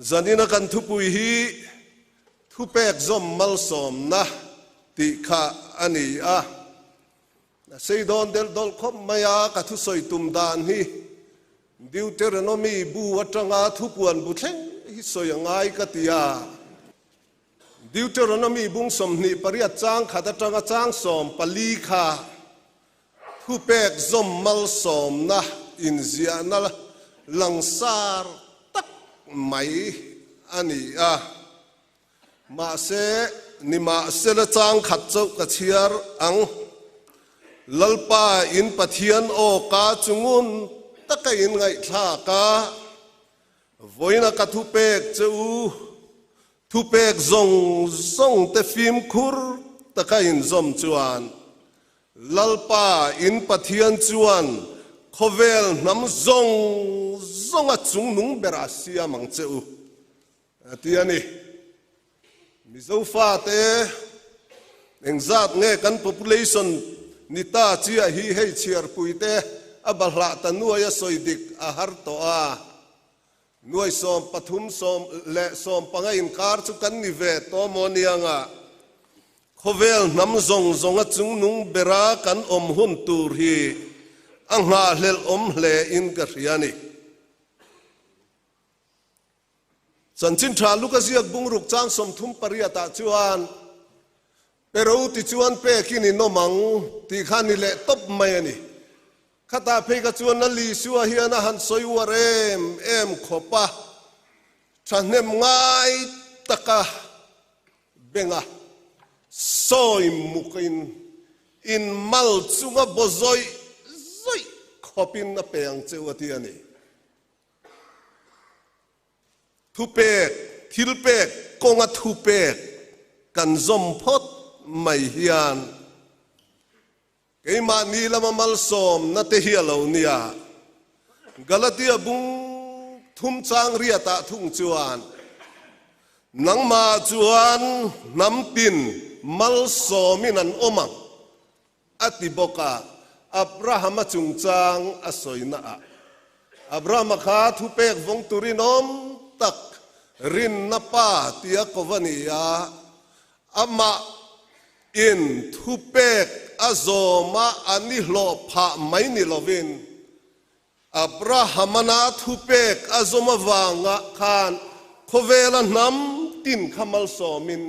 Zanina kan thupui hi Thupek zawm malsawmna tih kha a ni a. A sei dawn delh dawlh khawp mai a, ka thusawi tum dan hi Deuteronomy bu atanga thupuan bu thleng hi sawi a ngai ka ti a. Deuteronomy bung 28 chang khat atanga chang 14 kha thupek zawm malsawmna inziahna langsar tak mai a ni a. Mahse, nimahsela chang khat chauh ka chhiar ang. Lalpa in Pathian aw ka chu ngun taka in ngaihthlak a. Vawiina ka thupek che u, thupek zawng zawng te fimkhur taka inzawm chuan Lalpa in Pathian chuan khawvel hnam zawng zawnga chungnung berah siam ang che u, a ti a ni. Mizo fate engzat nge kan population ni ta chiah hi hei chhiarpui te a bahlah ta nuai a sawi dik a har tawh a. Nuai 13 sawm leh 15 inkar chu kan ni ve tawh maw nianga khawvel hnam zawng zawnga chungnung bera kan awm hun tur hi a nghahhlelh awm hle in ka hria ni. Chanchin tha Luka ziak bungruk chang 38 ah chuan Pero ti chuan pekin in awm ang tih kha ni leh tawp mai a ni. Khatah phei kha chuan Lal Isua hian a han sawi uar em em khawp a, thahnem ngai taka benga sawi mukin in mal chunga baw zawih zawih khawpin a pe ang che u a ti a ni. Thupek, thilpek kawnga thupek kan zawm phawt mai hian keimahni lama malsawmna te hi a lo nia. Galatia bung thum chang riatah thung chuan nangmah chuan hnam tin malsawmin an awm ang a ti bawk a, Abrahama chungchang a sawina ah. Abrahama kha thupek vawng turin awm tak rinna pa tia ko va ni a, amah in thupek a zawma a ni hlawh phah mai ni lovin Abrahamana thupek a zawm avanga khan khawvela hnam tin kha malsawmin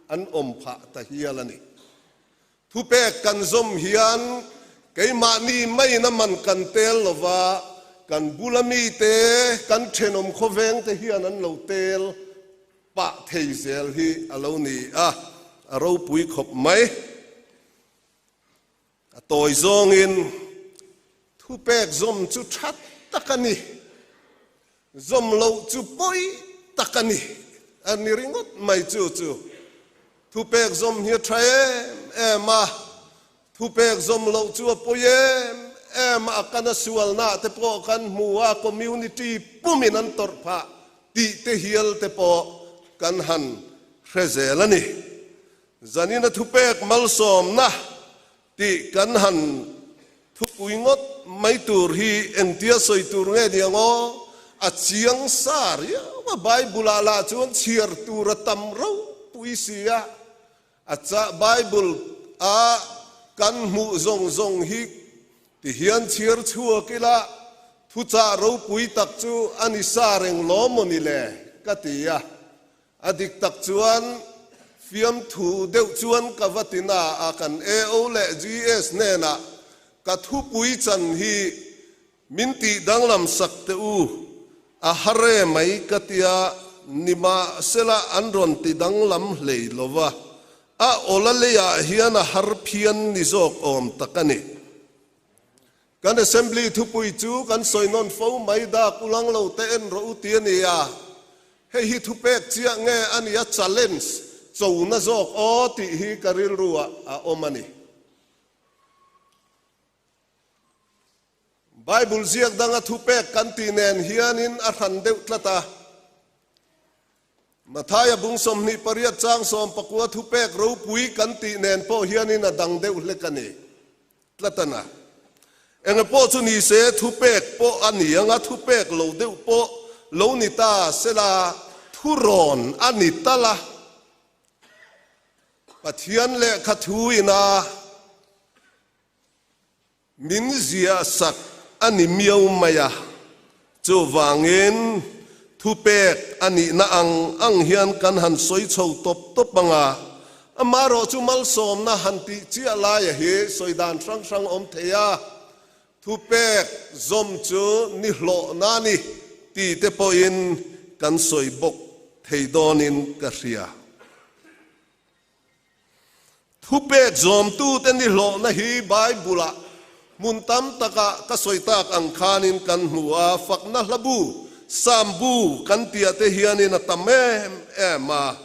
an awm phah ta hial a ni. Thupek kan zawm hian keimahni maiin a man kan tel lova, kan bula mite, kan thenawm khawveng te hian an lo tel pah thei zel hi a lo ni a, a ropui khawp mai. A tawi zawngin thupek zawm chu tha tak a ni, zawm loh chu pawi tak a ni, a ni ringawt mai chu chu. Thupek zawm hi a tha em em a, thupek zawm loh chu a pawi em em a, a kana sualna te pawh kan hmu a, community pumin an tawrh phah tih te hial te pawh kan han hre zel a ni. Zanina thupek malsawmna tih kan han thupui ngawt mai tur hi engtia sawi tur nge ni ang aw? A chiang sa riau a, Bible ah lah chuan chhiar tur a tam ropui si a, a chah Bible a kan hmuh zawng zawng hi ti hian chhiar chhuak ila thuchah ropui tak chu a ni sa reng lawm maw ni le ka ti a. A dik tak chuan fiamthu deuh chuan ka va ti na a, kan AO leh GS hnenah ka thupui chan hi min tih danglam sak teh u, a har e mai ka tia, nimahsela an rawn ti danglam hlei lo va, a awla leiah hian a har phian ni zawk awm tak a ni. Kan Assembly thupui chu kan sawi nawn fo mai dak ulang lo te en rawh u ti a ni a, hei hi thupek chiah nge a ni a challenge chona zawk aw tih hi ka rilru ah a awm a ni. Bible ziak danga thupek kan tih nen hianin a hran deuh tlat a. Mathaia bung 28 chang 19 thupek ropui kan tih nen pawh hianin a dang deuh hlek a ni. Tlatana. Enge pawh chu ni se thupek pawh a ni anga thupek lo deuh pawh lo ni ta sela. Thurawn a ni tal a, Pathian lehkha thu ina min ziahsak a ni miau mai a, chuvangin thupek a nihna ang ang hian kan han sawi chho tawp tawp ang a, amaherawh chu malsawmna han tih chiah laia hi sawi dan hrang hrang awm thei a, Thupek zawm chu ni hlawhna a ni ti te pawhin kan sawi bawk thei dawnin ka hria. Thupek zawmtute ni hlawhna hi Bible-ah hmun tam takah ka sawi tak ang khanin kan hmu a, fakna hlabu, Psalm bu kan tihah te hianin a tam em em a,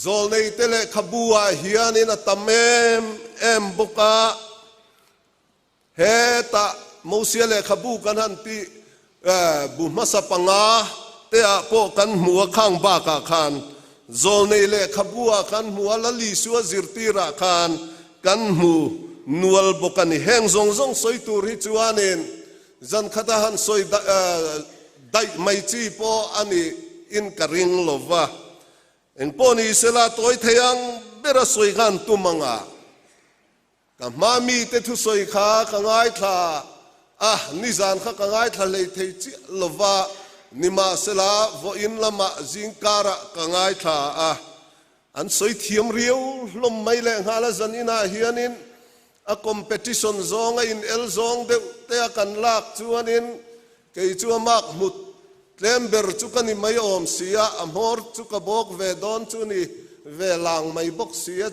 zawlneite lehkhabu-ah hianin a tam em em bawk a. Hetah Mosia lehkhabu kan han tih bu hmasa panga te ah pawh kan hmu a, khang bakah khan zawlnei lehkhabu ah kan hmu a, Lal Isua zirtir ah khan kan hmu nual bawk a ni. Heng zawng zawng sawi tur hi chuanin zan khata han sawi daih mai chi pawh a ni in ka ring lo va. Engpawh ni sela tawi thei ang bera sawi khan tum anga Ka hma mite thusawi kha ka ngaithla a, nizan kha ka ngaithla hlei thei chiah lova, nimahsela vawiin lamah zingkarah ka ngaithla a, an sawi thiam riau hlawm mai lehnghal a, zan inah hianin a competition zawng a in el zawng deuh te a kan lak chuanin kei chu a mark hmut tlem ber chu ka ni mai awm si a, a hmawr chu ka bawk ve dawn chu ni ve lang mai bawk si a.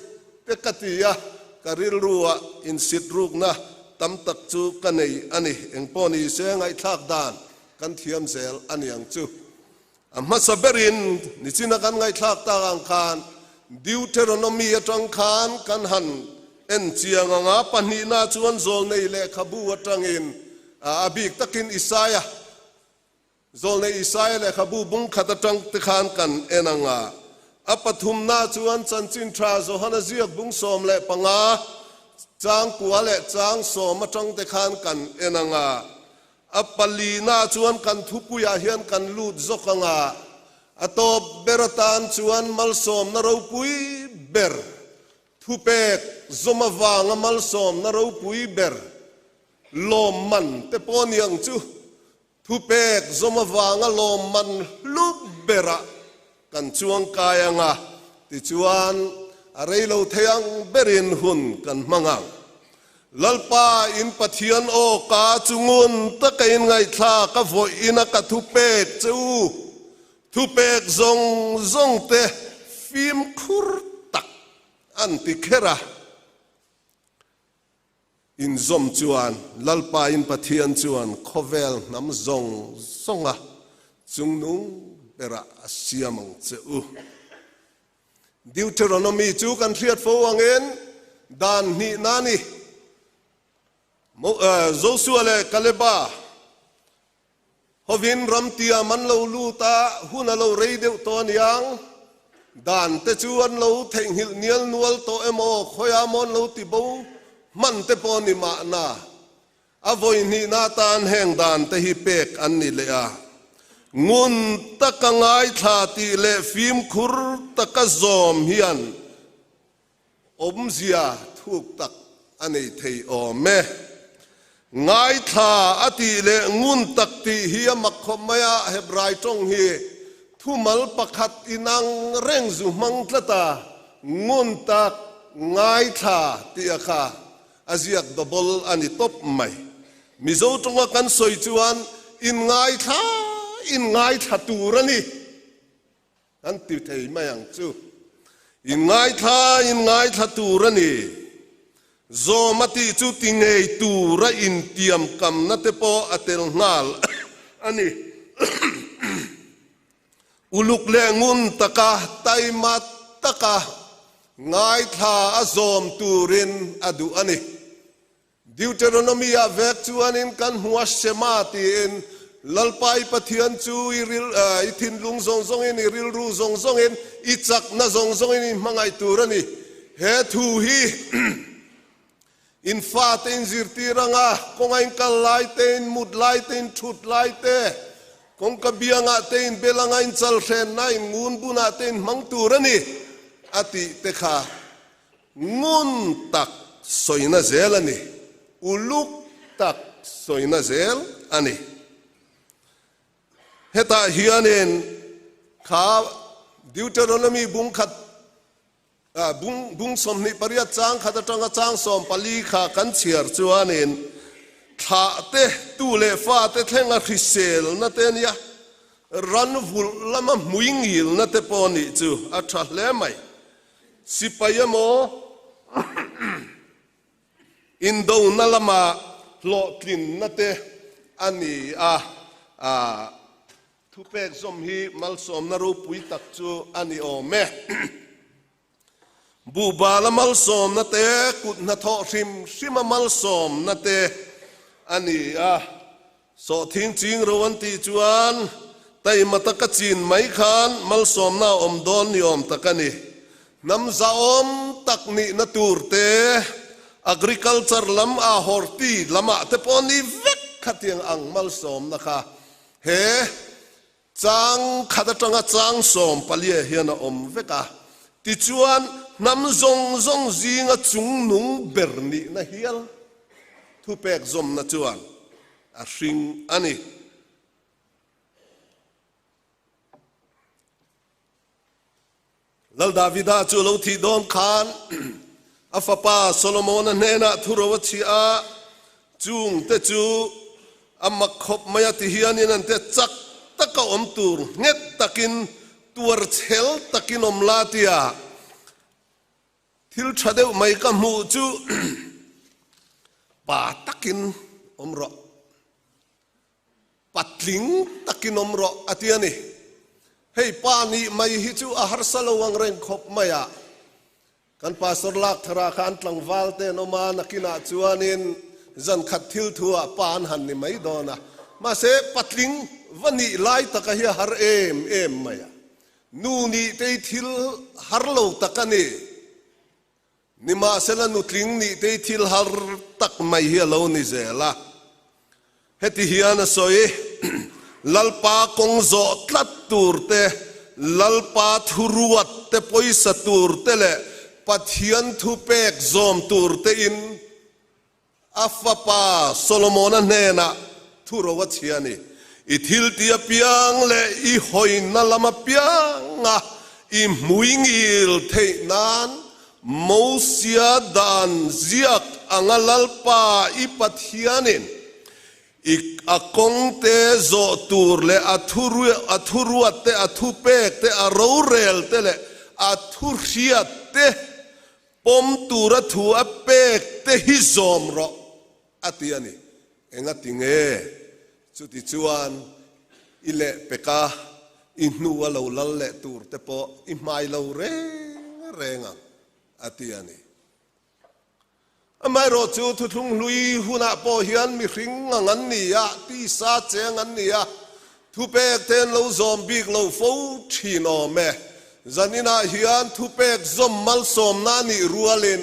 Te ka ti a, ka rilruah insit rukna tam tak chu ka nei a ni. Engpawh ni se ngaihthlak dan kan thiam zel a ni ang chu. A hmasa berin nichina kan ngaihthlak tak ang khan Deuteronomy atang khan kan han en chiang ang a, pahnihna chuan zawlnei lehkhabu atangin a bik takin Isaiah Zawlnei Isaia lehkhabu bung khat atang te khan kan en ang a, a pathumna chuan Chanchin Tha Johana ziak bung 15, chang kua leh chang sawm atang te khan kan en ang a, a palina chuan kan thupuiah hian kan lut zawk ang a, a tawp ber atan chuan malsawmna ropui ber, thupek zawm avanga malsawmna ropui ber lawmman te pawh a ni ang chu. Thupek zawm avanga lawmman hlu berah kan chuang kai ang a, tichuan a rei lo thei ang berin hun kan hmang ang. Lalpa in Pathian aw ka chu ngun taka in ngaihthlak a vawiin a ka thupek che u, thupek zawng zawng te fimkhur tak an ti kher a. Inzawm chuan Lalpa in Pathian chuan khawvel hnam zawng zawnga chungnung berah a siam ang che u. Deuteronomy chu kan hriat fo angin dan hnihna a ni. Josua leh Kaleba Hovin ramtiam an lo lut a, hun a lo rei deuh tawh aniang. Dan te chu an lo theihnghilh nial nual tawh emaw, khawiah maw an lo ti bo hman te pawh ni mahna. A vawi hnihna atan heng dan te hi pek an ni leh a. Ngun taka ngaithla tih leh fimkhur taka zawm hian Awmzia thuk tak a nei thei awm e. Ngaithla a tih leh ngun tak tih hi a mak khawp mai a, Hebrai tawng hi thumal pakhat inang reng zu hmang tlat a, ngun tak, ngaithla tih a kha a ziak double a ni tawp mai. Mizo tawnga kan sawi chuan inngaithla inngaithla tur a ni. Kan ti thei mai ang chu. In ngaithla in ngaithla tur a ni. Zawm a tih chu ti ngei tura intiam kamna te pawh a tel nghal a ni. Uluk leh ngun taka taima taka ngaithla a zawm turin a duh a ni. Deuteronomy-ah vek chuanin kan hmu a Shema tiin Lalpa i Pathian chu i ril, i thinlung zawng zawngin, i rilru zawng zawngin, i chakna zawng zawngin i hmangaih tur a ni. He thu hi in fate in zirtir anga, kawnga in kal lai te, in mut lai te, in thut lai te. Kawngka biangah te in bel anga in chal hrenna in ngun bunah te in hmang tur a ni, a tih te kha ngun tak sawina zel a ni, uluk tak sawina zel a ni. Hetah hianin kha Deuteronomy bung khat Bung bung 28 chang khat atanga chang 14 kha kan chhiar chuanin thlah te, tu leh fa te thlenga hriselna te nia, ran vulh lama hmui ngilna te pawh nih chu a tha hle mai. Sipai emaw indona lama hlawhtlinna te a ni a, Thupek zawm hi malsawmna ropui tak chu a ni awm e. Buhbala malsawmna te, kut hnathawh hrim hrima malsawmna te a ni a. Sawhthing ching ro an tih chuan taima taka chin mai khan malsawmna a awm dawn ni awm tak a ni. Hnam zahawm tak nihna tur te, agriculture lam a horti lamah te pawh ni vek khatiang ang malsawmna kha He chang khat atanga chang 14 hian a awm vek a, tichuan hnam zawng zawng zinga chungnung ber nihna hial thupek zawmna chuan a hring a ni. Lal Davida chu a lo thih dawn khan a fapa Solomona hnenah thuro a chhiah a, chungte chu a mak khawp mai a ti hianin an te chak taka awm tur nghet takin tuar chhel takin awm la tia thil tha deuh mai ka hmuh chu pa takin awm rawh. Patling takin awm rawh a ti a ni. Hei pa nih mai hi chu a harsa lo ang reng khawp mai a. Kan pastor lak thara kha an tlangval te an awm a, nakinah chuanin zan khat thil thu ah pa an han ni mai dawn a. Mahse patling va nih lai taka hi a har em em mai a. Nu nih te hi thil har lo tak a ni. Nimahsela nutling nih te hi thil har tak mai hi a lo ni zel a. Heti hian a sawi, Lalpa kawng zawh tlat tur te, Lalpa thuruat te pawisa tur te leh Pathian thupek zawm tur tein A fapa Solomona hnenah thuro a chhia a ni. I thilti apiang leh i hawina lam apianga i hmui ngil theih nan Mosia dan ziak anga Lalpa i Pathianin i a kawngte zawh tur leh a a thuruat te, a thupek te, a rorel te leh a thuhriat te Pawm tura thu a pek te hi zawm rawh, a ti a ni. Enga ti nge? Chuti chuan i leh pek a, i hnu a lo lal leh tur te pawh i hmai lo reng reng ang, a ti a ni. Amaherawh chu thuthlung hlui hunah pawh hian mihring ngang an ni a, tisa cheng an ni a, Thupek te an lo zawm bik lo fo thin awm e. Zaninah hian thupek zawm malsawmna a nih rualin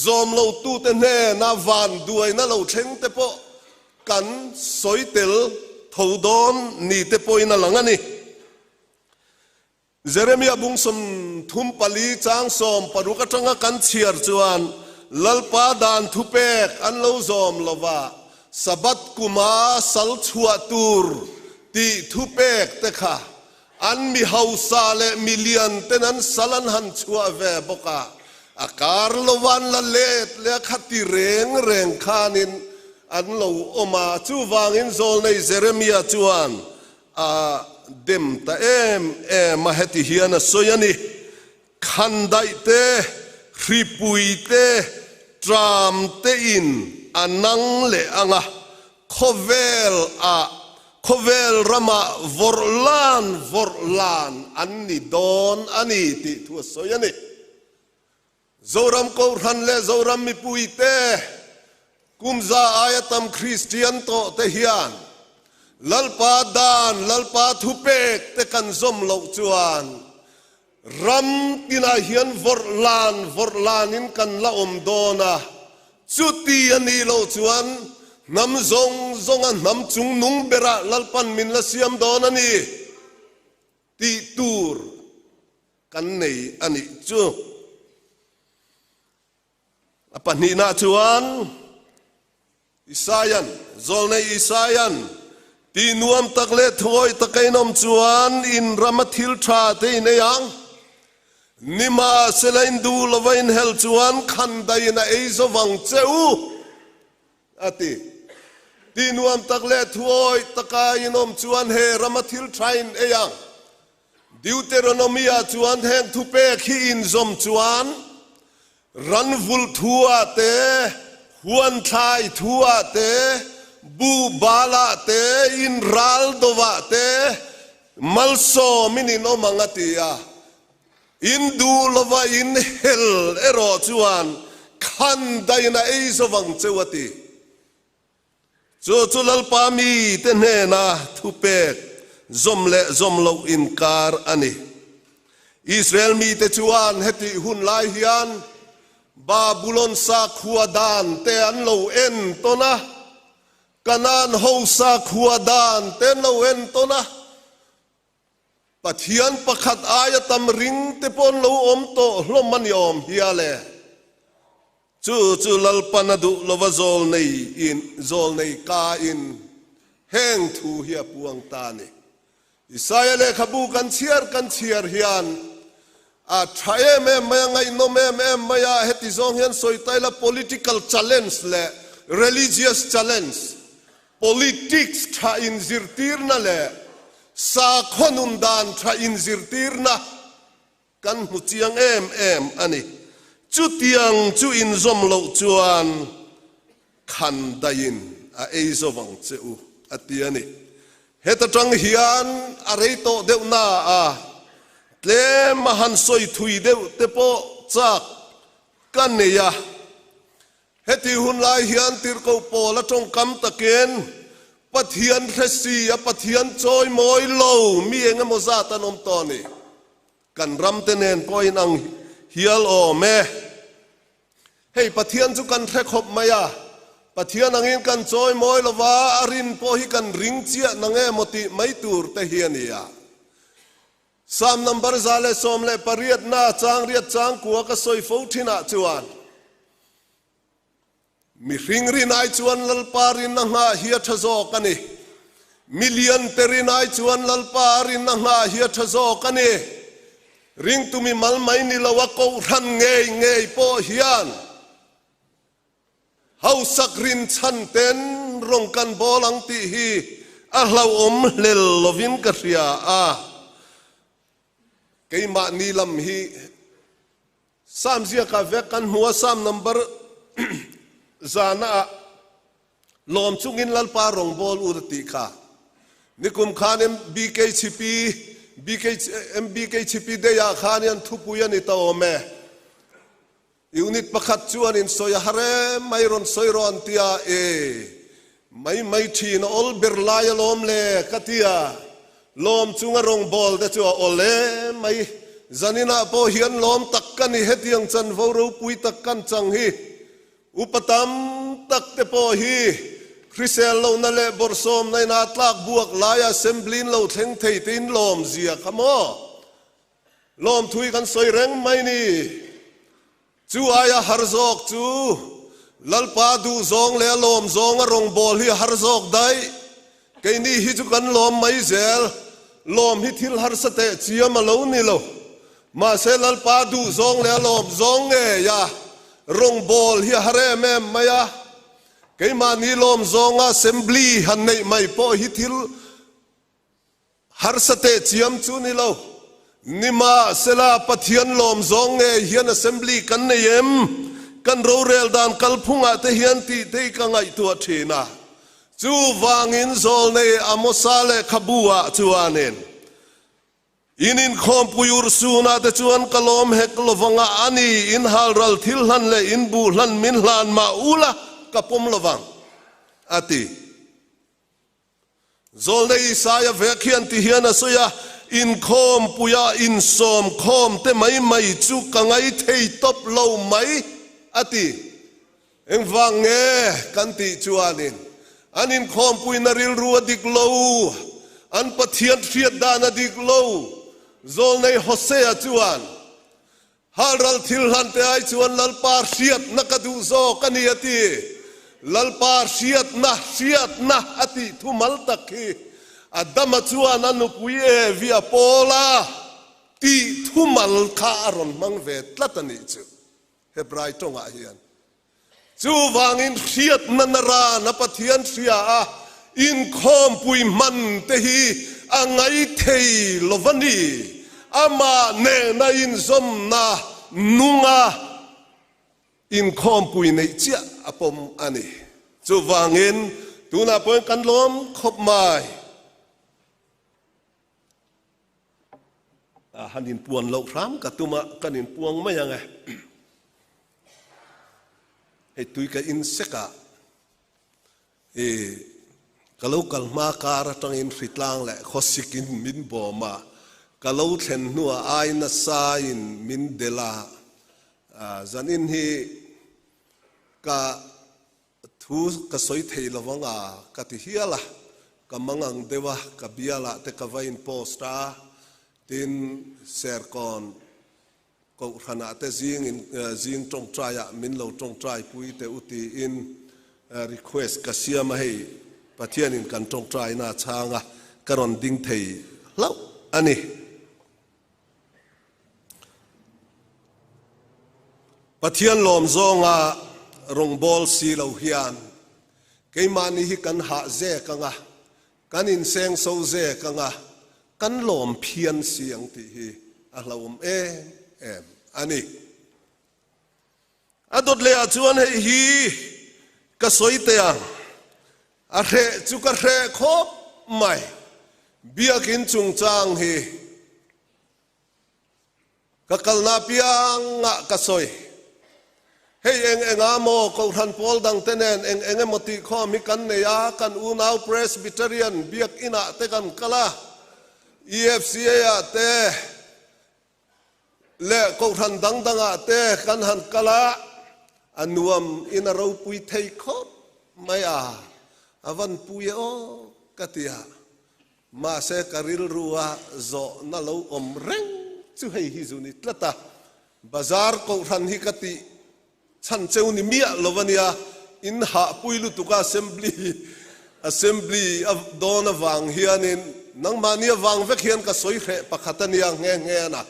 zawm lotute hnena vanduaina lo thleng te pawh kan sawi tel tho dawn ni te pawhin a lang a ni. Jeremia bung 34 chang 16 atanga kan chhiar chuan, Lalpa dan thupek an lo zawm lo va, Sabbath kuma sal chhuah tur tih thupek te kha an mi hausa leh mi lian ten an sal an han chhuah ve bawk a, a kar lova an la let leh a kha ti reng reng khanin an lo awm a. Chuvangin zawlnei Jeremia chuan A dem ta em em a, heti hian a sawi a ni, Khandaih te, hripui te, tram te in a nang leh ang a, khawvel ah, khawvel ramah vawrh lan vawrh lan an ni dawn a ni tih thu a sawi a ni. Zoram Kohhran leh Zoram mipuite, kum za aia tam Kristian tawh te hian Lalpa dan, Lalpa thupek te kan zawm loh chuan ram tinah hian vawrh lan vawrh lanin kan la awm dawn a, chuti a nih loh chuan Hnam zawng zawnga hnam chungnung berah Lalpan min la siam dawn a ni tih tur kan nei a nih chu. A pahnihna chuan Isaian, Zawlnei Isaian, Ti nuam tak leh thuawih taka in awm chuan in rama thil tha te in ei ang. Nimahsela in duh lova in helh chuan khandaiin a ei zo vang che u, a ti. Ti nuam tak leh thuawih taka in awm chuan he rama thil tha in ei ang. Deuteronomy-ah chuan heng thupek hi inzawm chuan ran vulh thu-ah te, huan thlai thu-ah te, buh balah te, in ral dovah te malsawmin in awm ang a ti a. In duh lova in hel erawh chuan khan dain a ei zo vang cheu a ti. Chu chu Lalpa mite hnena thupek zawm leh zawm loh inkar a ni. Israel mite chuan hetih hun lai hian Babulon sakhua dan te an lo en tawn a, Kanaan ho sakhua dan te an lo en tawn a, Pathian pakhat aia tam ring te pawh an lo awm tawh hlawm a ni awm hial e. Chu chu Lalpan a duh lova zawlnei in zawlnei ka in heng thu hi a puang ta a ni. Isaia lehkhabu kan chhiar kan chhiar hian a tha em em mai a, ngaihnawm em em mai a, heti zawng hian sawi ta ila political challenge leh religious challenge Politics tha inzirtirna leh sakhaw nun dan tha inzirtirna kan hmu chiang em em a ni. Chutiang chu inzawm loh chuan khan daiin a ei zo vang che u a ti a ni. Heta tang hian a rei tawh deuh na a, tlem a han sawi thui deuh te pawh chak ka nei a. Heti hun lai hian tirhkoh pawl a tawngkam takin Pathian hre si a Pathian chawi mawi lo mi eng emaw zat an awm tawh a ni. Kan ram te nen pawh in ang hial awm e. Hei Pathian chu kan hre khawp mai a, Pathian angin kan chawi mawi lo va, a rin pawh hi kan ring chiah nang emaw tih mai tur te hi a ni a. Psalm number 118 na chang riat chang kua ka sawi fo thinah chuan, Mihring rin ai chuan Lalpa rin a nghah hi a tha zawk a ni. Milian te rin ai chuan Lalpa rin a nghah hi a tha zawk a ni. Ringtu mi mal mai ni lo a kohhran ngei ngei pawh hian hausak rin chhan ten rawng kan bawl ang tih hi a hlauhawm hlel lovin ka hria a. Keimahni lam hi Psalm ziakah vek kan hmu a, Psalm number zana ah lawm chungin Lalpa rawngbawl ur a tih kha. Nikum khan MBKCP, MBKCP day ah khan hian thupui a ni ta awm e. Unit pakhat chuan in sawi a har em mai rawn sawi rawh an ti a, e mai mai thin a awl ber lai alawm le ka ti a, lawm chunga rawngbawl te chu a awl em mai, zaninah pawh hian lawm tak ka ni hetiang chanvo ropui tak kan chang hi, upa tam tak te pawh hi hrisel lohna leh bawrhsawmna ina tlak buak laia assembly in lo thleng thei te in lawm zia kha maw? Lawmthui kan sawi reng mai ni. Chu aia har zawk chu Lalpa duh zawng leh a lawm zawng a rawngbâwl hi a har zawk daih. Keini hi chu kan lawm mai zel. Lawm hi thil harsa teh chiam a lo ni lo. Mahse Lalpa duh zawng leh a lawm zawng ngei a rawngbâwl hi a har em em mai a. Keimahni lawm zawnga assembly han neih mai pawh hi thil Harsa teh chiam chu ni lo. Nimahsela, Pathian lawm zawng ngei hian assembly kan nei em? Kan rorel dan kalphungah te hian tih te hi ka ngaihtuah thin a. Chuvangin zawlnei Amosa lehkhabu-ah chuanin, In inkhawmpui urhsunah te chuan ka lawm hek lovang a, a ni, in halral thil hlan leh in buh hlan min hlan mah ula ka pawm lovang, a ti. Zawlnei Isaia vek hian ti hian a sawi a, Inkhawmpuia insawm khawm te mai mai chu ka ngai thei tawp lo mai, a ti. Engvang nge kan tih chuanin? An inkhawmpuina rilru a dik lo, an Pathian hriat dan a dik lo. Zawlnei Hosea chuan, Halral thil hlante ai chuan Lalpa hriatna ka duh zawk a ni a ti. Lalpa hriatna, hriatna a tih thumal tak hi Adama chuan a nupui Evi a pawl a tih thumal kha a rawn hmang ve tlat a nih chu Hebrai tawngah hian. Chuvangin hriatna na rana Pathian hria a inkhawmpui hman te hi a ngai thei lo va ni. Amah nena inzawmna nunga inkhawmpui neih chiah a pawm a ni. Chuvangin tunah pawhin kan lawm khawp mai. Han inpuan loh hram ka tum a, kan inpuang mai ang e. Hei tui ka in sek a, i ka lo kal hma kar atangin hritlang leh khawsikin min bawm a, ka lo thlen hnuah ai nasa in min delh a, zanin hi ka Thu ka sawi thei lo vang a, ka ti hial a, ka mangang deuh a, ka bialah te ka va in post a, tin Serkawn Kohhranah te zing in zing tawngtaiah min lo tawngtai pui teh u tiin request ka siam a, hei Pathianin kan tawngtaina a chhang a, ka rawn ding thei hlauh a ni. Pathian lawm zawnga rawngbâwl si lo hian keimahni hi kan hah zêk ang a, kan inseng so zêk ang a, kan lawm phian si ang tih hi a hlauhawm êm êm a ni. A dawt lehah chuan hei hi ka sawi teh ang, a hreh chu ka hreh khawp mai, biakin chungchang hi ka kalna apiangah ka sawi. Hei eng enga maw Kohhran pawl dangte nen eng eng emaw tih khawm hi kan nei a, kan unau Presbyterian biakinah te kan kal a, EFCA-ah te, Leh kohhran dang dangah te kan han kal a, a nuam in a ropui thei khawp mai a, a van pui e aw ka ti a, mahse ka rilru a zawhna lo awm reng chu hei hi zu ni tlat a, bazar kohhran hi ka tih Chhan cheu ni miah lo a nia, in hahpui lutuk a assembly assembly a dawn avang hianin nangmahni avang vek hian ka sawi hreh pakhat a nia nghe nghe a na.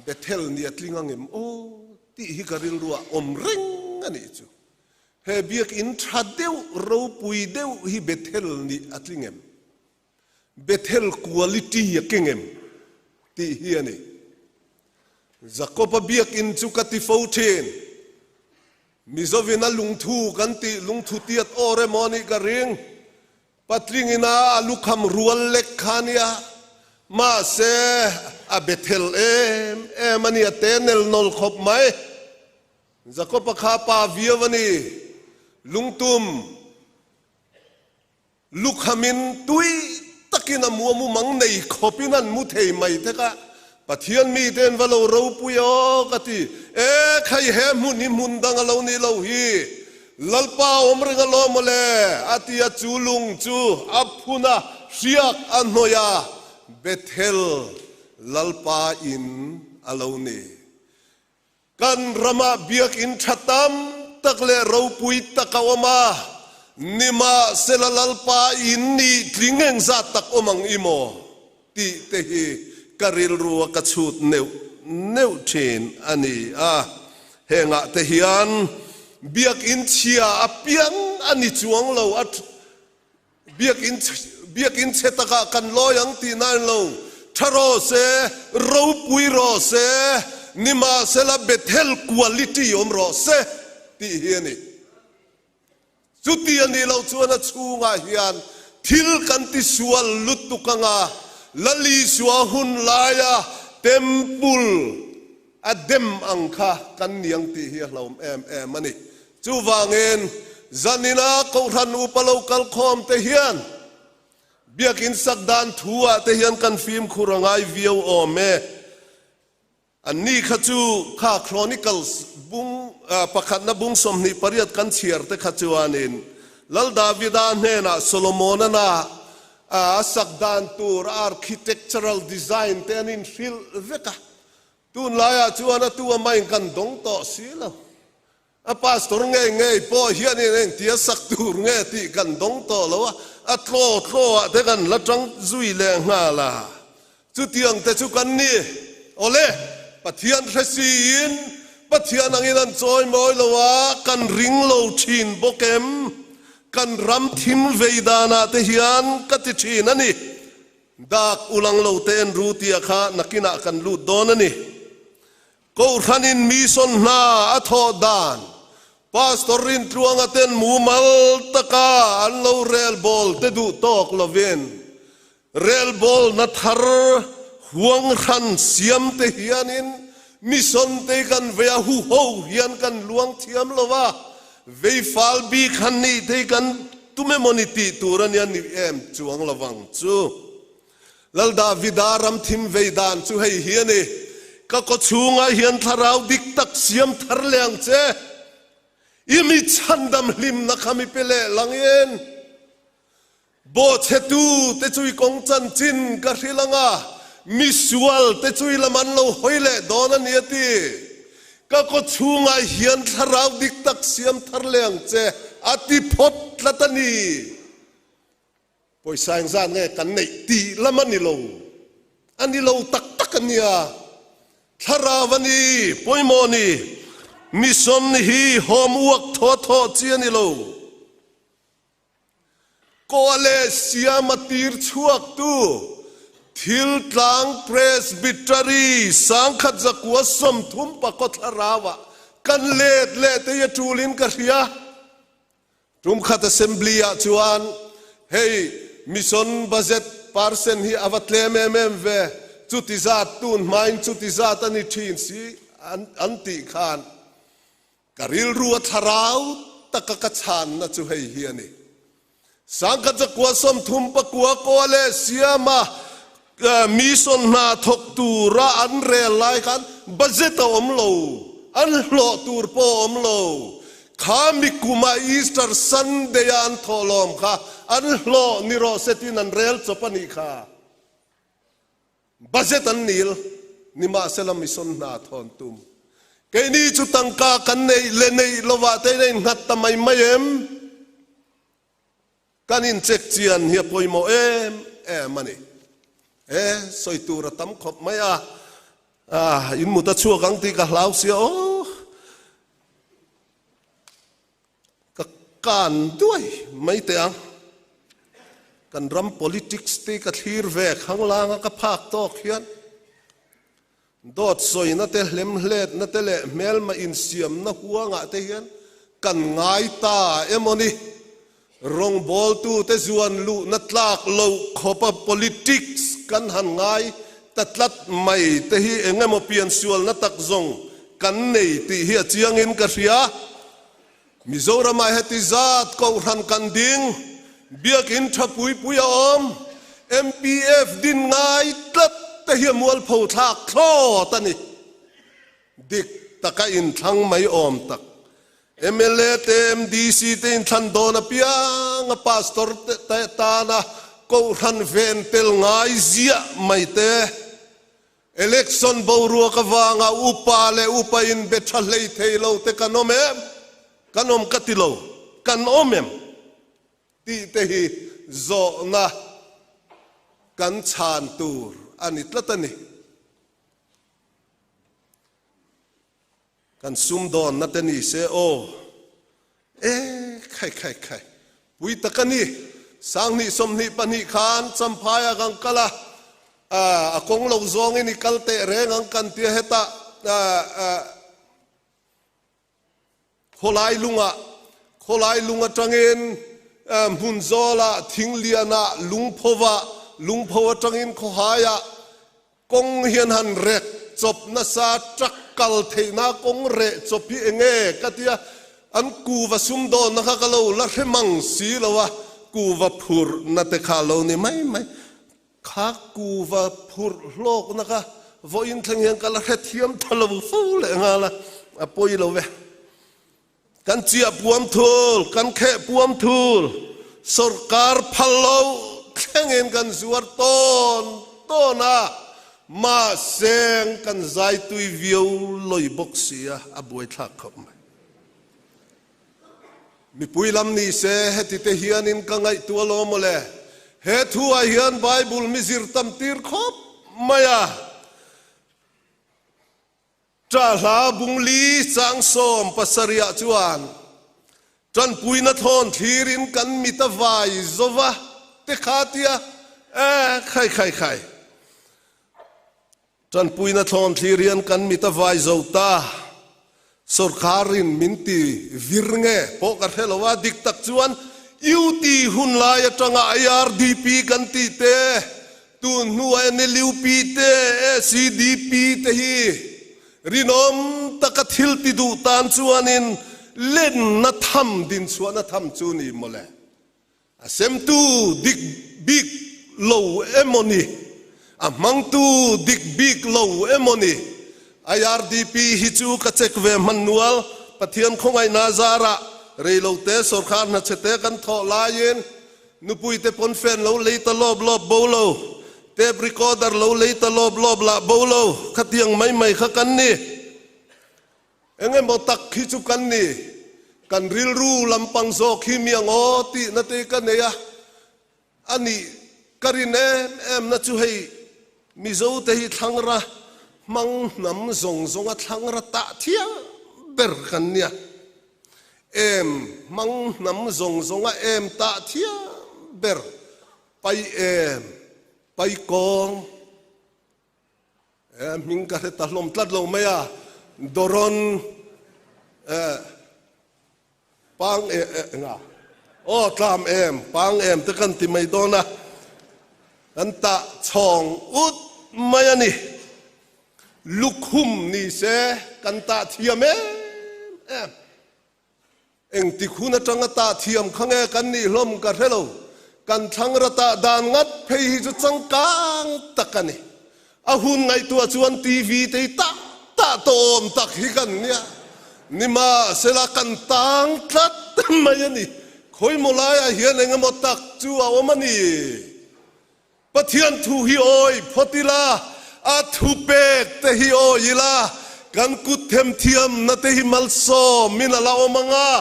Bethel ni a tling angem aw tih hi ka rilruah awm reng a nih chu. He biakinn tha deuh ropui deuh hi Bethel ni a tling em? Bethel quality a keng em? tih hi a ni. Jakob-a biakinn chu ka ti fo thin. Mizovin a lungthu kan tih lungthu tiat awr emaw a nih ka ring. Patling ina a lukham rual lek kha a nia. Mahse, a Bethel em em a ni, a te nel nawl khawp mai. Jakob-a kha pa viau a ni. Lungtum. Lukhamin tui takin a mu a mu mang nei khawpin an mu thei mai thek a, Pathian mite an va lo ropui aw ka ti. E khai he hmun hi hmun dang a lo nih lo hi, Lalpa awm reng alawm mawle a ti a, chu lung chu a phun a, hriak a hnawih a, Bethel Lalpa in a lo ni. Kan ramah biakinn tha tam tak leh ropui tak a awm a, nimahsela Lalpa in nih tling eng zat tak awm ang i maw? tih te hi ka rilru a ka chhut neuh neuh thin a ni a. Hengah te hian biakinn chhia apiang a ni chuang lo a. Biakinn biakinn chhe takah kan lawi ang tih na en lo. Tha rawh se, ropui rawh se, nimahsela Bethel quality awm rawh se tih hi a ni. Chuti a nih loh chuan a chhungah hian thil kan ti sual lutuk anga Lal Isua hun laia temple a dem ang kha kan ni ang tih hi a hlauhawm em em a ni. Chuvangin, zanina Kohhran upa lo kal khawm te hian Biakinn sak dan thu ah te hian kan fimkhur a ngai viau awm e. Anni kha chu kha Chronicles bung pakhatna bung 28 kan chhiar te kha chuanin. Lal Davida hnenah Solomon-a na a sak dan tur architectural design te an inhrilh vek a. Tunlaiah chuan a tu a main kan dawng tawh si lo. A pastor ngei ngei pawh hianin engtia sak tur nge tih kan dawng tawh lo a, a tlaw tlaw ah te kan la tang zui leh nghal a. Chutiang te chu kan ni. Awle, Pathian hre siin Pathian angin an chawi mawi lo a, kan ring lo thin bawk em? Kan ram thim vei danah te hian ka ti thin a ni. Dak ulang lo te en ru tia kha nakinah kan lut dawn a ni. Kohhranin mi sawn hna a thawh dan, Pastor Rintluanga ten mumal taka an lo relbawl te duh tawk lovin, relbawlna thar huang hran siam te hianin mi sawn te kan vei a, huho hian kan luang thiam lo a, vei fal bik han nih thei kan tum emawni tih tur a nia ni em chuang lovang chu. Lal Davida ram thim vei dan chu hei hi a ni, Ka kaw chhungah hian thlarau dik tak siam thar leh ang che. I mi chhandam hlimna kha mi pe leh langin bawhchhetu te chu i kawng chanchin ka hrilh ang a, mi sual te chu i lam an lo hawi leh dawn a ni a ti. Ka kaw chhungah hian thlarau dik tak siam thar leh ang che a ti phawt tlat a ni. Pawisa engzat nge kan neih tih lam a ni lo, a ni lo tak tak a nia. Thlarau a ni, pawimawh a ni. Mission hi home work thaw thaw chi a ni lo. Kawh leh siama tir chhuaktu Thiltlang Presbytery 1130 thlarauah kan let leh te hi a tulin ka hria. Tumkhat Assembly ah chuan hei Mission budget percent hi a va tlem em em ve, chuti zat tun hmain chuti zat a ni thin si an tih khan ka rilru a thlarau taka ka chhanna chu hei hi a ni. 1939 kaw leh Siama Mission hna thawk tura an rel lai khan budget a awm lo, an hlawh tur pawh a awm lo. Kha mi kuma Easter Sunday a an thawhlawm kha an hlawh ni rawh se tiin an rel chawp a nih kha. Budget an nil, nimahsela mission hna thawn tum. Keini chu tangka kan neih leh neih lovah te in a innghat ta mai mai em? Kan incheck chian hi a pawimawh em em a ni. E, sawi tur a tam khawp mai a, ah, in mut a chhuak ang tih ka hlau sia aw. Ka kan duai mai teh ang. Kan ram politics te ka thlir ve khanglanga ka phak tawk hian dawt sawina te, hlemhletna te leh hmelma insiamna huangah te hian kan ngai ta emaw ni? Rawngbawltute zuan luhna tlak loh khawpa politics kan han ngai ta tlat mai te hi eng emaw piansualna tak zawng kan nei tih hi a chiangin ka hria. Mizoramah heti zat Kohhran kan ding, Biakinn tha pui pui a awm, MPF din ngai tlat te hi a mualpho thlak thlawt a ni. Dik taka inthlang mai awm tak. Mla te MDC te inthlan dawn apiang a Pastor te tana Kohhran ven tel ngai ziah mai te. Election boruak avanga upa leh upa in be tha hlei thei lo te kan awm em? Kan awm ka ti lo, kan awm em? Tih te hi zawhna kan chhan tur a ni tlat a ni. Kan sumdawnna te ni se aw. E khai khai khai. Pui tak a ni. 2022 khan Champhaia kan kal a, a kawng lo zawngin i kal teh reng ang kan tia hetah khawlai lungah khawlai lung atangin hmun zawlah thinglianah lungphovah lungpho atangin khawhaiah Kawng hian han rek chawp nasa, truck kal theihna kawng reh chawp hi enge ka tia, an kuva sumdawnna kha ka lo la hre mang si lo a, kuva phurhna te kha lo ni mai mai, kha kuva phurh hlawkna kha vawiin thleng hian ka la hrethiam ta lo fo leh nghal a, a pawi lo ve. Kan chiah puam thul, kan kheh puam thul, sorkar phal lo thlengin kan zuar tawn tawn a, mahse kan zai tui viau loi bawk si a, a buaithlak khawp mai. Mipui lam ni se heti te hianin ka ngaihtuah lo mawle. He thu ah hian Bible mi zir tam tir khawp mai a. Ṭahla bungli chang 70 ah chuan ṭanpuina thawn thlirin kan mit a vai zova te kha tia e khai khai khai. Ṭanpuina thawn thlir hian kan mit a vai zo ta. Sorkarin min ti vir nge pawh ka hre lo a, dik tak chuan UT hun lai aṭanga IRDP kan tih te, Tun hnuah NLUP te, ACDP te hi rinawm taka thil ti duh tan chuanin lenna tham dinchhuahna tham chu ni mawle. A semtu dik bik lo emaw ni, a hmangtu dik bik lo emaw ni. IRDP hi chu ka check ve hman nual, Pathian khawngaihna zarah reilote sorkar hnachhete kan thawh laiin Nupui te pawn fan lo lei ta lawp lawp bo lo, tape recorder lo lei ta lawp lawp lah bo lo, khatiang mai mai kha kan ni. Eng emaw tak hi chu kan ni. Kan rilru lampang zawk hi mi ang aw tihna te ka nei a, a nih ka rin em em na chu hei Mizo te hi thlangra hmang hnam zawng zawnga thlangra tah thiam ber kan nia. Em hmang hnam zawng zawnga em tah thiam ber pai em pai kawng eh hming ka hre ta hlawm tlat lo mai a Doron eh pang e eh nga aw tlam em pang em te kan ti mai dawn a kan tah chhawng ut mai a ni. Lukhum ni se kan tah thiam em em. Engtik hun atanga tah thiam kha nge kan nih hlawm ka hre lo. Kan thlangra tah dan ngat phei hi chu changkang tak a ni. A hun ngaihtuah chuan TV te hi tah tah tawh awm tak hi kan nia. Nimahsela kan tang tlat mai a ni. Khawimaw laiah hian engemaw tak chu a awm a ni. Pathian thu hi awi phawt ila, a thupek te hi awi ila, kan kut themthiamna te hi malsawmin a la awm ang a,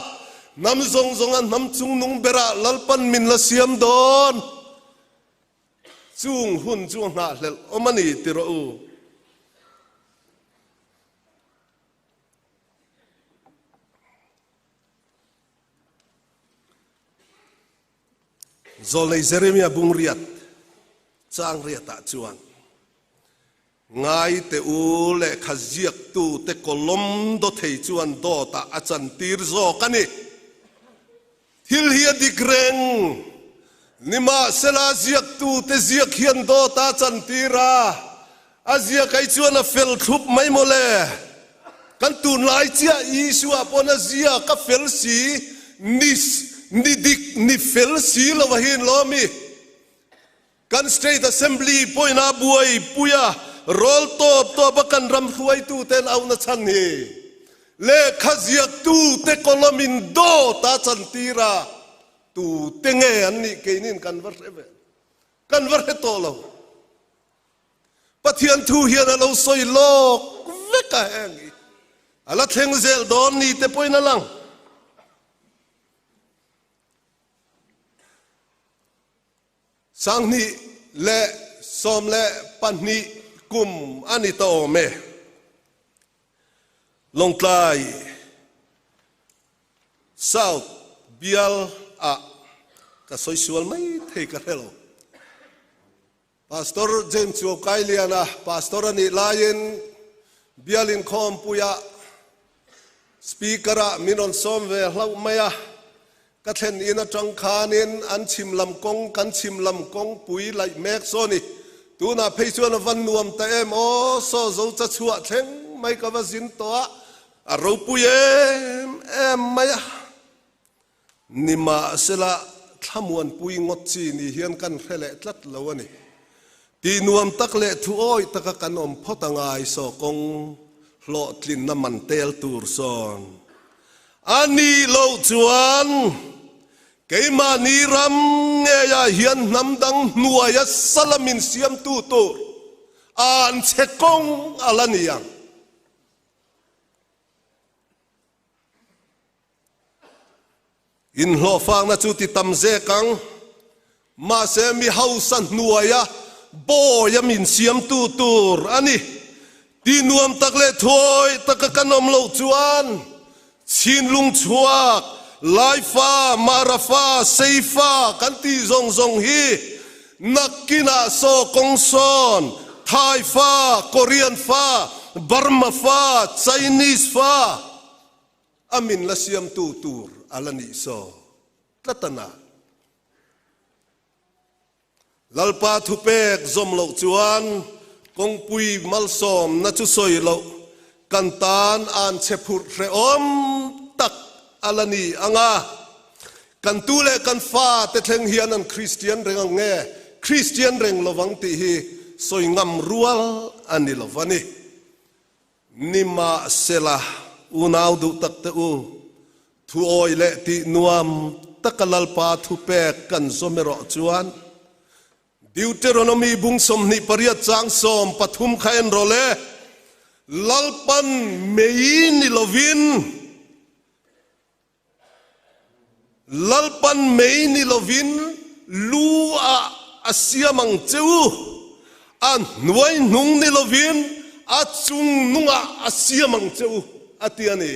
hnam zawng zawnga hnam chungnung berah Lalpan min la siam dawn. Chung hun chu a nghahhlelh awm a ni ti rawh u. Zawlnei Jeremia bung riat chang riatah chuan, Ngai teh u, lehkha ziaktute kawlawm dawthei chuan dawtah a chantir zawk a ni. Thil hi a dik reng. Nimahsela ziaktute ziak hian dawtah a chantir a, a ziak ai chuan a fel thlup mai mawle. Kan tunlai chiah Isua pawn a ziak a fel si, ni ni dik ni fel si lo a hin lo mi. Kan State Assembly pawhin a buai pui a, rawl tawp tawp a kan ram hruaitu ten auhna chhan hi lehkha ziaktu te column in dawt a chantir a, tu te nge an nih keinin kan va hre ve, kan va hre tawh lo. Pathian thu hian a lo sawi lawk vek a heng hi a la thleng zel dawn ni te pawhin a lang. 2012 kum a ni ta awm e. Lawngtlai South bial ah ka sawi sual mai thei ka hre lo. Pastor James Chuaukailiana Pastor a nih laiin bial inkhawmpuiah Speaker-ah min rawn sawm ve hlauh mai a, ka thlen in atang khanin an chhim lam kawng kan chhim lam kawngpui laih mek saw ni. Tunah phei chuan a va nuam ta em aw, saw zo cha chhuah thleng mai ka va zin tawh a, a ropui em em mai a. Nimahsela, thlamuanpui ngawt chi ni hian kan hre leh tlat lo a ni. Tih nuam tak leh thu awih taka kan awm phawt a ngai saw kawng hlawhtlinna man tel tur sawn. A nih loh chuan keimahni ram ngeiah hian hnam dang hnuaia salamin siamtu tur an che kawng a la ni ang. Inhlawhfakna chu ti tam zek ang. Mahse mi hausa hnuaia bawi a min siamtu tur a ni. Tih nuam tak leh thuawi taka kan awm loh chuan Chhinlung chhuak, Laifa, Marafa, Seifa kan tih zawng zawng hi nakinah saw kawng sawn, Thaifa, Korean fa, Burma fa, Chinese fa, A min la siamtu tur a la nih saw tlat a na. Lalpa thupek zawm loh chuan kawngpui malsawmna chu sawi loh kan tan an chhe phurh hrehawm tak a la ni ang a. Kan tu leh kan fate thleng hian an Kristian reng ang nge Kristian reng lovang tih hi sawi ngam rual a ni lo va ni. Nimahsela, unau duh tak te u, thuawi leh tih nuam taka Lalpa thupek kan zawm erawh chuan, Deuteronomy bung 28 chang 13 kha en rawh le, Lalpan mei ni lovin, Lalpan mei ni lovin lu ah a siam ang che u, a hnuai hnung ni lovin a chung nungah a siam ang che u, a ti a ni.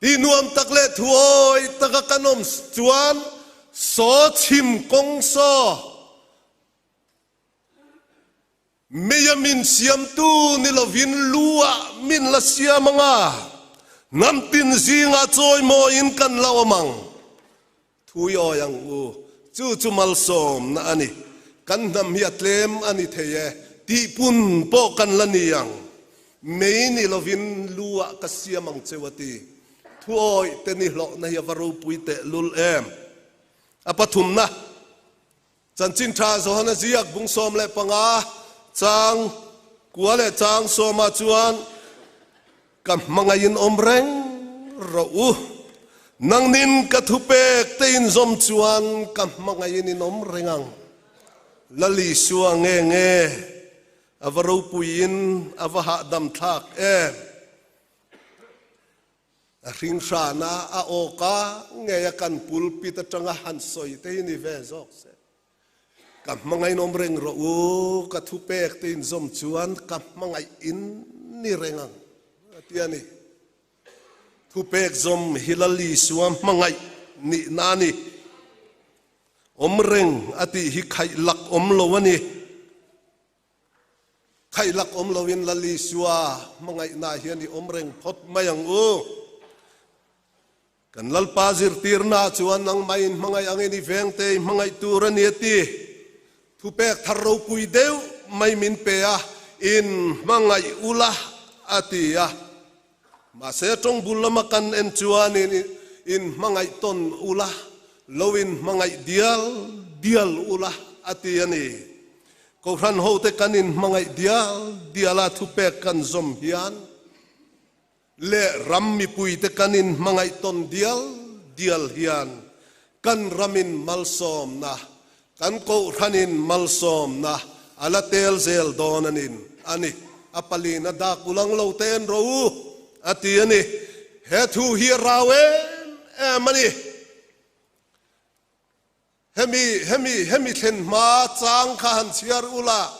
Ti nuam tak leh thuawi taka kan awm chuan saw chhim kawng saw, Meia min siamtu ni lovin lu ah min la siam ang a, hnam tin zingah chawimawiin kan la awm ang. Thui awi ang u, chu chu malsawmna a ni. Kan hnam hi a tlem a ni thei e, tihpun pawh kan la ni ang. Mei ni lovin lu ah ka siam ang cheu a ti. Thuawi te ni hlawhna hi a va ropui tehlul em. A pathumna. Chanchin Tha Johana ziak bung 15 chang kua leh chang sawmah chuan ka hmangaihin awm reng rawh u. Nangnin ka thupek te inzawm chuan ka hmangaihin in awm reng ang. Lal Isua nge nge a va ropuiin a va hahdam thlak em. A hringhrana a awka ngei a kan pulpit atanga han sawi te hi ni ve zawk se. Ka hmangainawm reng rawh u, ka thupek te inzawm chuan ka hmangaih in ni reng ang, a ti a ni. Thupek zawm hi Lal Isua hmangaih nihna a ni. Awm reng a tih hi khaih lak awm lo a ni. Khailak awm loin Lal Isua hmangaihna hian i awm reng phawt mai ang u. Kan Lalpa zirtirna chuan nangmah in hmangaih angin i vengte i hmangaih tur a ni a ti. Thupek thar ropui deuh mai min pe a, in hmangaih ula a ti a. Mahse tawng bul lama kan en chuan in in hmangaih tawn ula, lo in hmangaih dial dial ula a ti a ni. Kohhran hote kan in hmangaih dial dial a thupek kan zawm hian leh ram mipuite kan in hmangaih tawn dial dial hian kan ramin malsawmna, kan kohhranin malsawmna a la tel zel dawn a nin a ni. A palin a dak ulang lo te en rawh u a ti a ni. He thu hi a rau em em a ni. Hemi, hemi, hemi thlen hma chang kha han chhiar ula,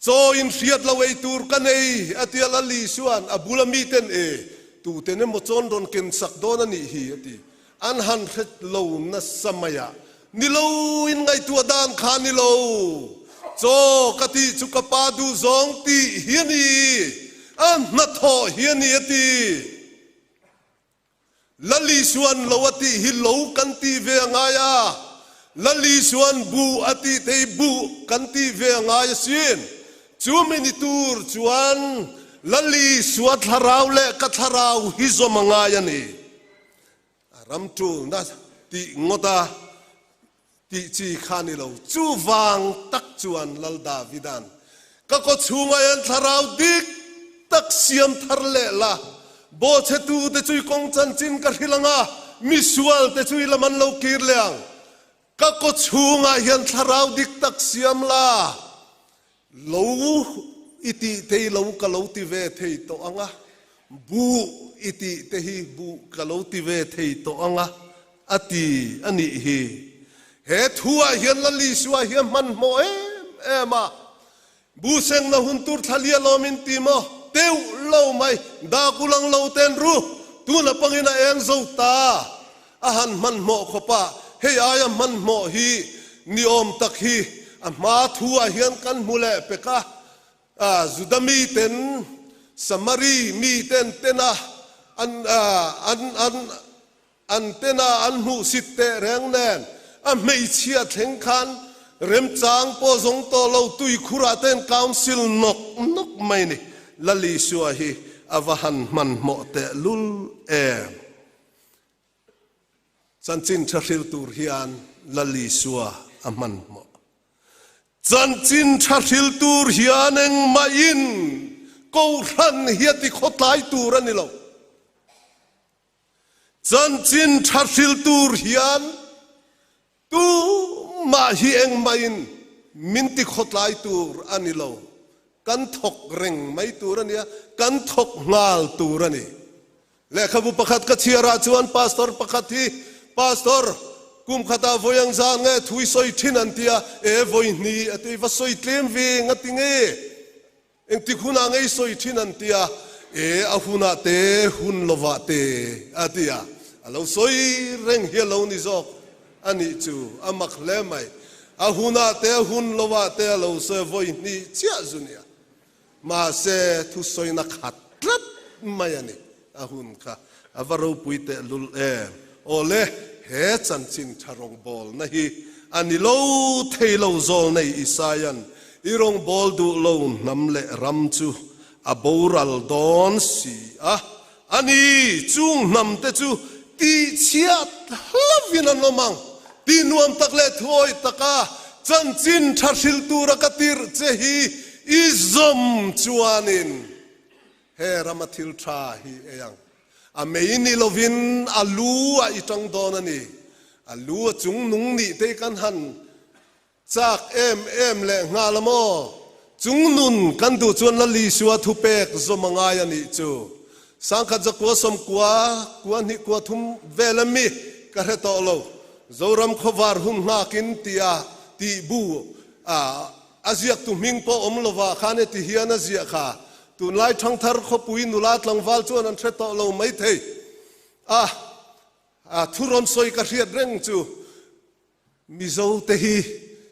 chaw in hriat lo ei tur ka nei, a ti a, Lal Isua'n a bula miten e, tuten emaw chawn rawn ken sak dawn a nih hi, a ti. An han hre lo nasa mai a, ni lo in ngaihtuah dan kha ni lo, chaw ka tih chu ka pa duh zawng tih hi a ni, a hnathawh hi a ni, a ti. Lal Isua'n lo a tih hi lo kan tih ve a ngai a, Lal Isua'n buh a tih te hi buh kan tih ve a ngai asin. Chu mi ni tur chuan Lal Isua thlarau leh ka thlarau hi zawm a ngai a ni. A ram tulna tih ngawt a tih chi kha ni lo. Chuvang tak chuan Lal Davida'n, Ka kawchhungah hian thlarau dik tak siam thar leh la. Bawhchhetute chu i kawng chanchin ka hrilh ang a, misualte chu i lam an lo kir leh ang. Ka kaw chhungah hian thlarau dik tak siam la, lo i tih thei lo ka lo ti ve thei tawh ang a, buh i tih te hi buh ka lo ti ve thei tawh ang a, a ti a nih hi. He thuah hian Lal Isua hi a hmanhmawh em em a, Bu sengna hun tur thla lia lawm in ti maw? Teuh lo mai, dak u lang lo ten ru, tuna pangin a eng zo ta. A han hmanhmawh khawp a, hei aia hmanhmawh hi ni awm tak hi a hma thu ah hian kan hmu leh pek a. Juda mi ten, Samari mi ten tena an an an An tena an hmuhsit teh reng nen a hmeichhia thleng khan remchang pawh zawng tawh lo tuikhurah ten council nawk nawk mai ni. Lal Isua hi a va han hmanhmawh teh lul em. Chanchin tha hril tur hian Lal Isua a hmanhmawh. Chanchin tha hril tur hian engmahin Kohhran hi a ti khawtlai tur a ni lo. Chanchin tha hril tur hian tumah hi engmahin min ti khawtlai tur a ni lo. Kan thawk reng mai tur a nia, kan thawk nghal tur a ni. Lehkhabu pakhat ka chhiarah chuan pastor pakhat hi, Pastor, kum khatah vawi ang zan nge thui sawi thin an ti a, e vawi hni a ti, va sawi tlem ve nga ti nge? Engtik hunah ngei sawi thin an ti a, e a hunah te hun lovah te a ti a, a lo sawi reng hi a lo ni zawk a nih chu, a mak hle mai. A hunah te hun lovah te a lo sawi vawi hnih chiah zu nia. Mahse thusawina khat tlat mai a ni a hun kha, a va ropui tehlul em. Awle, he chanchin tha rawngbawlna hi a ni lo thei lo zawl nei Isaia'n i rawngbâwl duh lo hnam leh ram chu a boral dâwn si a. A ni, chûng hnamte chu tihchhiat hlavin an awm ang. Tih nuam tak leh thuawih taka chanchin tha hrilh tura ka tirh che hi i zawm chuanin he rama thil tha hi ei ang. A mei ni lovin a lu ah i tang dawn a ni. A lu a chung nung nih te kan han chak em em leh nghal a maw? Chung nun kan duh chuan Lal Isua thupek zawm a ngai a nih chu. Sangkhat zakua sawmkua kua hnih kua thum vel a mi ka hre tawh lo. Zoram khawvar hun nghakin tia tih bu a A ziaktu hming pawh awm lova khan heti hian a ziah kha, Tunlai ṭhangthar khawpui nula tlangval chuan an hre tawh lo maithei a, a thu rawn sawi ka hriat reng chu Mizo te hi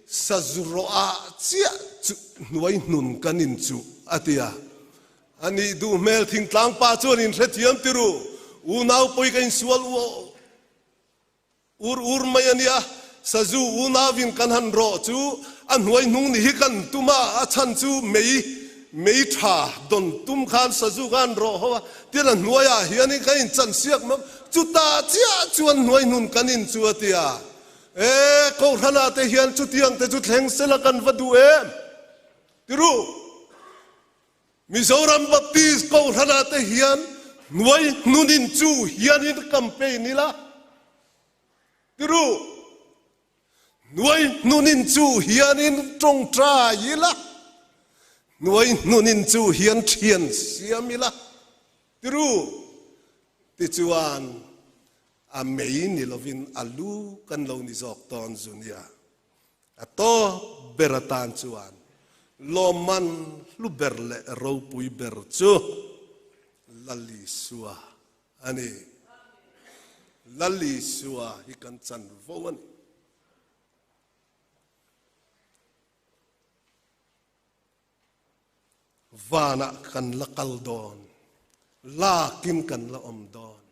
sazu rawh ah chiah chu hnuai hnun kan inchuh a ti a. A nih duh hmel thingtlang pa chuan inhrethiam ti ru, unau pawi ka insual Ur ur mai a nia, sazu unauin kan han rawh chu a hnuai hnung ni hi kan tum a, a chhan chu mei mei tha dawn tum khan sazu kha an rawh ho a, tin a hnuaiah hianin kan inchan siak mai chutah chiah chuan hnuai hnun kan in chu a ti a, e Kohhranah te hian chutiang te chu thleng sela kan va duh em? Ti ru. Mizoram Baptist Kohhranah te hian hnuai hnunin chu hianin campaign ila ti ru. Hnuai hnunin chu hianin tawngtai ila, hnuai hnunin chu hian thian siam ila ti ru. Tichuan a mei ni lovin a lu kan lo ni zawk tawn zu nia. A tawp ber atan chuan lawmman hlu ber leh ropui ber chu Lal Isua a ni. Lal Isua hi kan chanvo a ni. Vanah kan la kal dawn, lakin kan la awm dawn.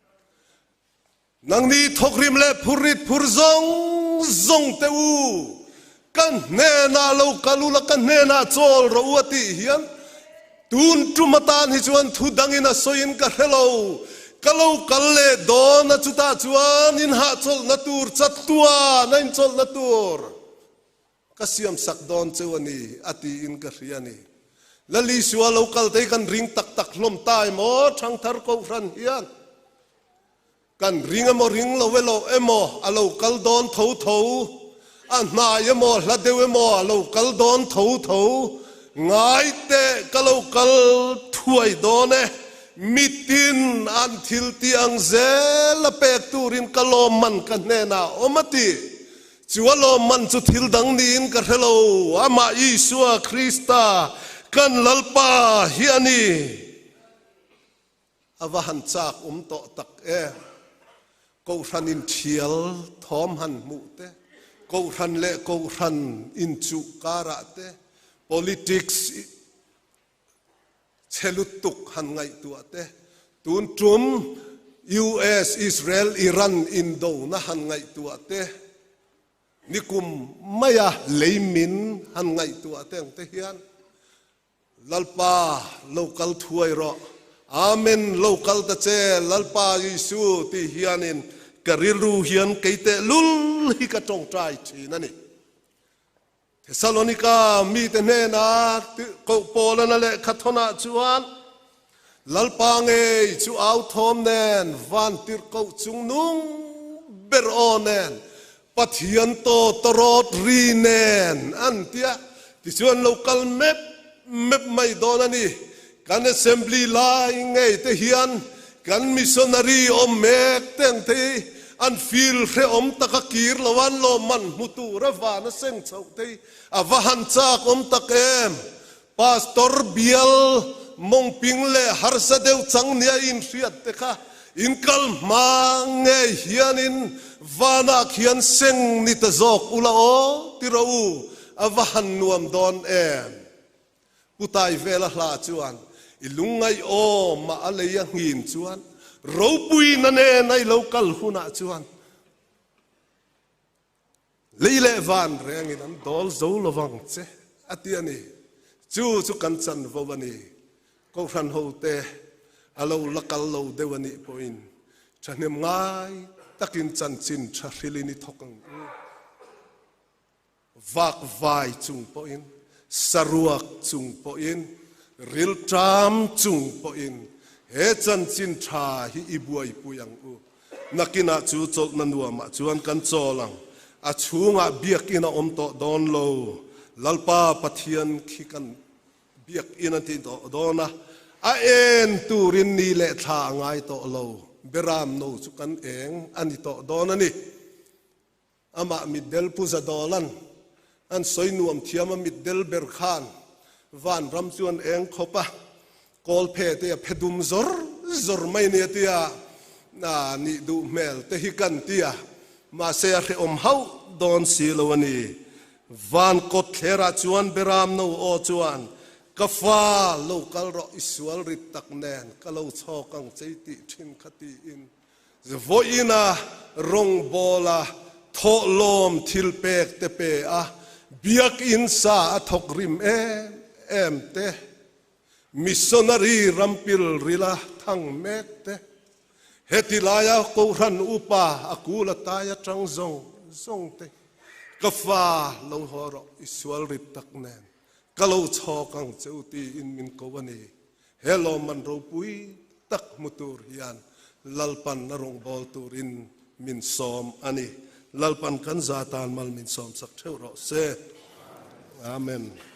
Nangni thawkrim leh phurrit phur zawng zawng te u, ka hnenah lo kal ula, ka hnenah chawl rawh u a tih hian tun tum atan hi chuan thu dangin a sawiin ka hre lo. Ka lo kal leh dawn a, chutah chuan inhahchawlhna tur, chatuan a inchawlhna tur Ka siamsak dawn cheu a ni, a tiin ka hria a ni. Lal Isua lo kal te hi kan ring tak tak hlawm ta emaw Thangthar Kohhran hian kan ring emaw ring lo elo emaw a lo kal dawn tho tho, a hnai emaw hla deuh emaw a lo kal dawn tho tho, ngai teh ka lo kal thuai dawn e, mitin an thil tih ang zel a pek turin ka lawmman ka hnenah awm a ti. Chu a lawmman chu thil dang niin ka hre lo, amah Isua Krista kan Lalpa hi a ni. A va han chak awm tawh tak em! Kohhran inthial thawm han hmuh te, kohhran leh kohhran inchuh karah te, politics Chhe lutuk han ngaihtuah te, tun tum US Israel Iran indona han ngaihtuah te, nikum maia lei min han ngaihtuah te ang te hian Lalpa lo kal thuai rawh, Amen lo kal ta che Lalpa Isu tih hianin ka rilru hian kei tehlul hi ka tawngtai thin a ni. Thesalonika mite hnena koh Paulana lehkha thawnah chuan, Lalpa ngei chu au thawm nen, van tirhkoh chung nung ber aw nen, Pathian taw tawrawt ri nen an tia, tichuan lo kal mep mep mai dawn a ni. Kan assembly lai ngei te hian kan missionary awm mek te ang te hi an feel hrehawm taka kir lo a, an lawmman hmu tur a van a seng chhoh te hi a va han chak awm tak em. Pastor bial mawngping leh harsa deuh chang nia inhriat te kha inkal hma ngei hianin vanah khian seng ni ta zawk ula aw ti rawh u, a va han nuam dawn em. Pu Taivela hla chuan, I lungngaih aw mah a lei a nghin chuan, ropuina nen a i lo kal hunah chuan lei leh van rengin an dawl zo lovang che, a ti a ni. Chu chu kan chanvo a ni. Kohhran hote a lo la kal lo deuh a nih pawhin thahnem ngai takin chanchin tha hrilhin i thawk ang u. Vakvai chung pawhin, saruak chung pawhin, rilṭam chung pawhin he chanchin ṭha hi i buaipui ang u. Nakinah chu chawlhna nuamah chuan kan chawl ang. A chhungah biakinn a awm tawh dawn lo. Lalpa Pathian khi kan biakinn a ti tawh dawn a, a en turin ni leh thla a ngai tawh lo. Beram no chu kan eng a ni tawh dawn a ni. Amah mitdel Pu Zadawla'n an sawi nuam thiam a mitdel ber khan vanram chu an eng khawp a, kawlphe te a phe dum zawr zawr mai nia tia nih duh hmel te hi kan ti a, mahse a hrehawm hauh dawn si lo a ni. Van kawt thlerah chuan Beram no aw chuan, Ka fa, lo kal rawh, i sual rit tak nen ka lo chhawk ang che i tih thin kha tiin Vawiina rawngbawla thawhlawm thilpek te pe a, biakinn sa a thawk rim em em te, missionary rampil rila thang mek te, heti laia Kohhran upa a kul a tai atang zawng zawng te, ka fa lo haw rawh i sual rit tak nen ka lo chhawk ang che u tiin min ko a ni. He lawmman ropui tak hmu tur hian Lalpan a rawngbâwl turin min sâwm a ni. Lalpan kan za tân mal min sâwmsak theuh rawh se. Amen.